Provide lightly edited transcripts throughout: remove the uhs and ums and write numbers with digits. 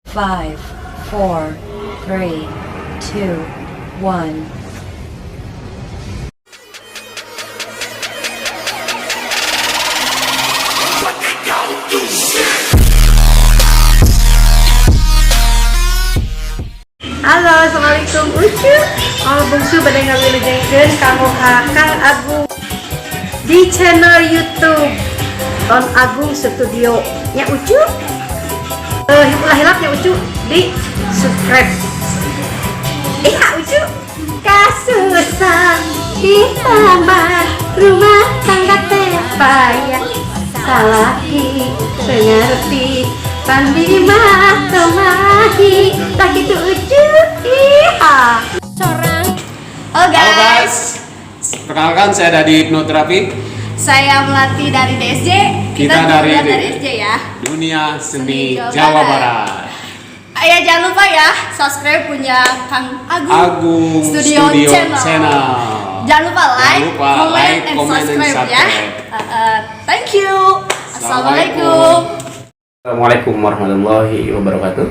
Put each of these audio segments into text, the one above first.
Five, four, three, two, one. Halo, assalamualaikum, Ucu. Oh, bungsu bade ngawilujengkeun kanggo ka Kang Agung di channel YouTube Ton Agung Studio nya, Ucu. Eh, ulah hilap nya, Ucu, di subscribe. Iya, Ucu. Kasusah kita mah rumah tangga teh payah, salaki teu ngarti pandi mah temahi, tah kitu, Ucu. Iya. Halo guys. Halo guys, perkenalkan, saya dari Hipnoterapi. Saya Melati dari DSJ. Kita dari juga dari SJ ya. Dunia Seni Seni Jawa Jawa Barat. Barat. Ya, jangan lupa ya subscribe punya Kang Agung, Agung Studio, Studio Channel. Channel. Jangan lupa Jangan like, lupa comment, like, and comment, and subscribe ya. Subscribe. Thank you. Assalamualaikum. Assalamualaikum warahmatullahi wabarakatuh.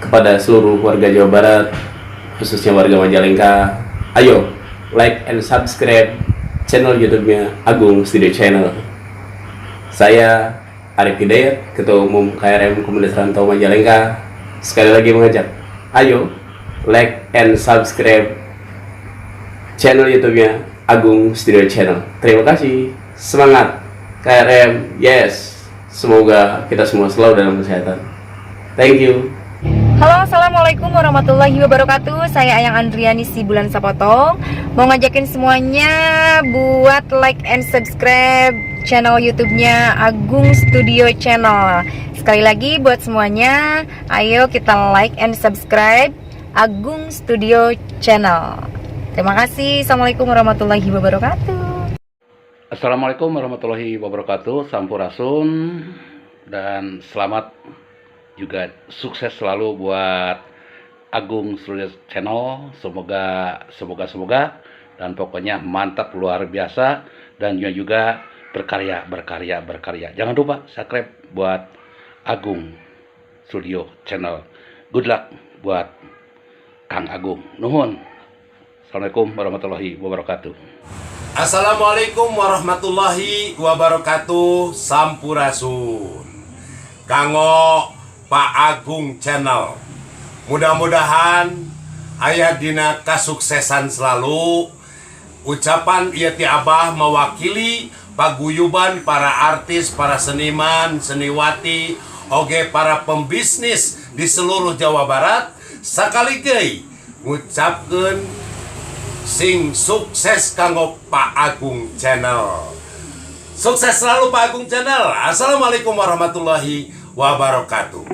Kepada seluruh warga Jawa Barat, khususnya warga Majalengka, ayo like and subscribe channel YouTube-nya Agung Studio Channel. Saya Arif Hidayat, Ketua Umum KRM Komunitas Rantau Majalengka, sekali lagi mengajak, ayo like and subscribe channel YouTube-nya Agung Studio Channel. Terima kasih. Semangat KRM, yes. Semoga kita semua selalu dalam kesehatan. Thank you. Halo, assalamualaikum warahmatullahi wabarakatuh. Saya Ayang Andriani si Bulan Sapotong. Mau ngajakin semuanya buat like and subscribe channel YouTube-nya Agung Studio Channel. Sekali lagi buat semuanya, ayo kita like and subscribe Agung Studio Channel. Terima kasih. Assalamualaikum warahmatullahi wabarakatuh. Assalamualaikum warahmatullahi wabarakatuh. Sampurasun dan selamat juga, sukses selalu buat Agung Studio Channel. Semoga, semoga, semoga dan pokoknya mantap luar biasa dan juga berkarya, berkarya, berkarya. Jangan lupa subscribe buat Agung Studio Channel. Good luck buat Kang Agung. Nuhun. Assalamualaikum warahmatullahi wabarakatuh. Assalamualaikum warahmatullahi wabarakatuh. Sampurasun. Kanggo Pak Agung Channel, mudah-mudahan aya dina kasuksesan selalu. Ucapan ieu ti Abah mewakili paguyuban para artis, para seniman, seniwati, oge para pembisnis di seluruh Jawa Barat. Sakali deui ngucapkeun sing sukses kanggo Pak Agung Channel. Sukses selalu, Pak Agung Channel. Assalamualaikum warahmatullahi wabarakatuh.